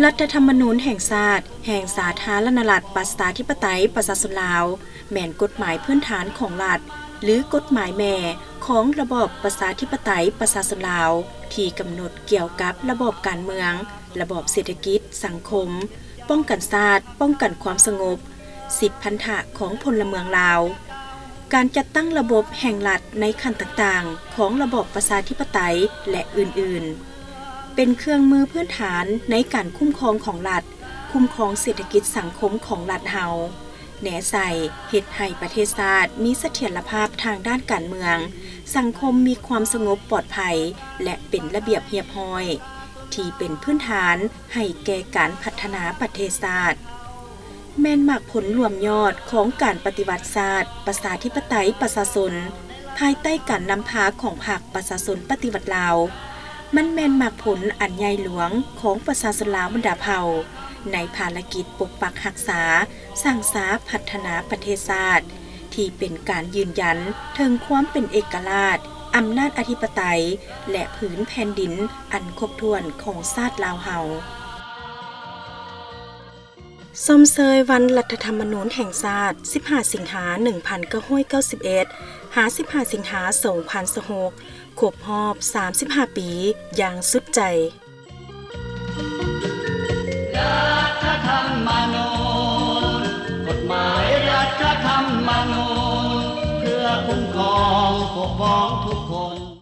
ລັດຖະທຳມະນູນແຫ່ງຊາດແຫ່ງສາທາລະນະລັດ ປະຊາທິປະໄຕ ປະຊາຊົນລາວ ແມ່ນກົດໝາຍພື້ນຖານຂອງລັດ ຫຼື ກົດໝາຍແມ່ຂອງລະບອບປະຊາທິປະໄຕ ປະຊາຊົນລາວ ທີ່ກຳນົດກ່ຽວກັບລະບອບການເມືອງ, ລະບອບເສດຖະກິດ, ສັງຄົມ, ປ້ອງກັນຊາດ, ປ້ອງກັນຄວາມສະຫງົບ, ສິດພັນທະຂອງພົນລະເມືອງລາວ, ການຈັດຕັ້ງລະບົບແຫ່ງລັດໃນຂັ້ນຕ່າງໆຂອງລະບອບປະຊາທິປະໄຕ ແລະ ອື່ນໆ ເປັນເຄື່ອງມືພື້ນຖານໃນການຄຸ້ມຄອງຂອງລັດ, ຄຸ້ມຄອງເສດຖະກິດສັງຄົມຂອງລັດເຮົາ, ແນໃສ່ເຮັດໃຫ້ປະເທດຊາດມີສະຖຽນລະພາບທາງດ້ານການເມືອງ, ສັງຄົມມີຄວາມສະຫງົບປອດໄພ ແລະ ເປັນລະບຽບຮຽບຮ້ອຍ ທີ່ເປັນພື້ນຖານໃຫ້ແກ່ການພັດທະນາປະເທດຊາດ. ແມ່ນໝາກຜົນລວມຍອດຂອງການປະຕິວັດຊາດ ປະຊາທິປະໄຕ ປະຊາຊົນ ພາຍໃຕ້ການນຳພາຂອງພັກປະຊາຊົນປະຕິວັດລາວ. ມັນແມ່ນໝາກຜົນອັນໃຫຍ່ຫຼວງຂອງປະຊາຊົນລາວບັນດາເຜົ່າ ໃນພາລະກິດປົກປັກຮັກສາ, ສ້າງສາ, ພັດທະນາປະເທດຊາດ ທີ່ເປັນການຢືນຢັນເຖິງຄວາມເປັນເອກະລາດ, ອຳນາດອະທິປະໄຕ ແລະ ຜືນແຜ່ນດິນອັນຄົບຖ້ວນຂອງຊາດລາວເຮົາ. ຊົມເຊີຍວັນລັດຖະທຳມະນູນແຫ່ງຊາດ ສິບຫ້າ ສິງຫາ ໜຶ່ງພັນເກົ້າຮ້ອຍເກົ້າສິບເອັດ ຫາ ສິບຫ້າ ສິງຫາ ສອງພັນຊາວຫົກ ຄົບຮອບ ສາມສິບຫ້າ ປີ ຢ່າງສຸດໃຈ.